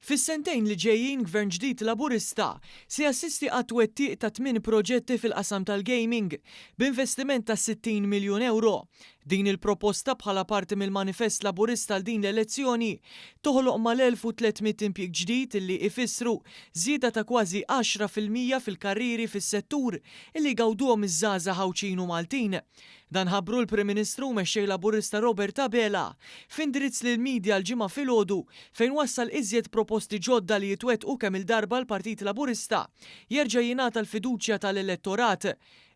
Fis-sentejn li ġejjin Gvern ġdid Laburista se jassisti għat-twettiq ta' tmien proġetti fil-qasam tal-gaming b'investiment ta' 60 miljun ewro. Din il-proposta bħala parti mill-manifest Laburista għal din l-elezzjoni toħloq mal-1,300 impjieg ġdid illi ifissru żieda ta' kważi 10% fil-karrieri fis-settur illi jgawduhom iż-żgħażagħ Għawdxin u Maltin. Dan ħabbru l-Prim Ministru u Mexxej Laburista Robert Abela f'indirizz lill-media l-Ġimgħa filgħodu fejn wassal iżjed proposti ġodda li jitwettqu kemm-il darba l-Partit Laburista jerġa' jingħata l-fiduċja tal-elettorat.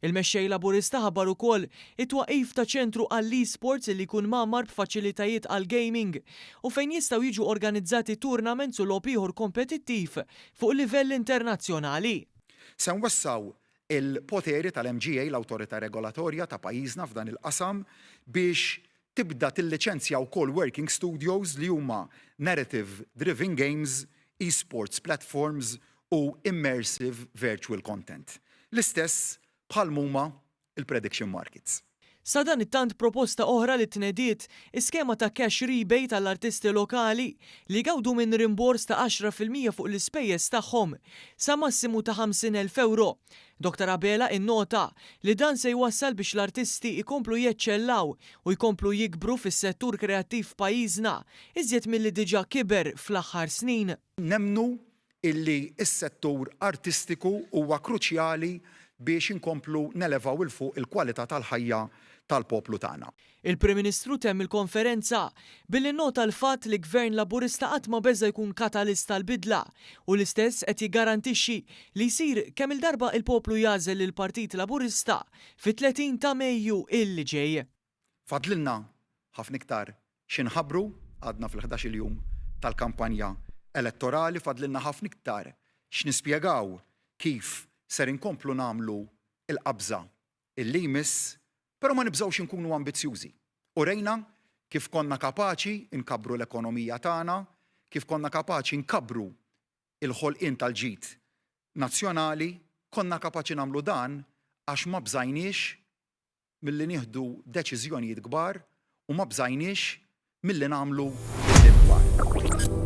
Il-Mexxej Laburista ħabbar ukoll it-twaqqif ta' ċentru għall-eSports li jkun mgħammar b'faċilitajiet għall-gaming u fejn jistgħu jiġu organizzati tournaments u logħob ieħor kompetittiv fuq livell internazzjonali. Se nwessgħu il-poteri tal-MGA, l-awtorità regolatorja ta' pajjiżna f'dan il-qasam, biex tibda tilliċenzja wkoll working studios li huma narrative driven games, e-sports platforms u immersive virtual content. L-istess bħal m'huma l-prediction markets. Sadanittant proposta oħra li tnediet, iskema ta' cash rebate għall-artisti lokali li jgawdu minn rimbors ta' 10% fuq l-ispejjeż tagħhom sa massimu ta' 50,000 ewro. Dottor Abela innota li dan se jwassal biex l-artisti jkomplu jeċċellaw u jkomplu jikbru fis-settur kreattiv f'pajjiżna iżjed milli diġà kiber fl-aħħar snin. Nemmnu illi s-settur artistiku huwa kruċjali biex inkomplu nelevaw 'il fuq il-kwalità tal-ħajja tal-poplu tagħna. Il-Prim Ministru temm il-konferenza billi nnota l-fatt li Gvern Laburista qatt ma beża' jkun katalist tal-bidla u l-istess qed jiggarantixxi li jsir kemm-il darba il-poplu jagħżel lill-Partit Laburista fit-30 ta' Mejju illi ġej. Fadlilna ħafna iktar xi nħabbru, għadna fil-ħdax-il jum tal-kampanja elettorali, fadlilna ħafna iktar x'nispjegaw kif ser inkomplu nagħmlu l-qabża illi jmiss, però ma nibżgħux inkunu ambizzjużi. Urejna kif konna kapaċi nkabbru l-ekonomija tagħna, kif konna kapaċi nkabbru l-ħolqien tal-ġid nazzjonali, konna kapaċi nagħmlu dan għax ma bżajniex milli nieħdu deċiżjonijiet kbar u ma bżajniex milli nagħmlu bidliet kbar.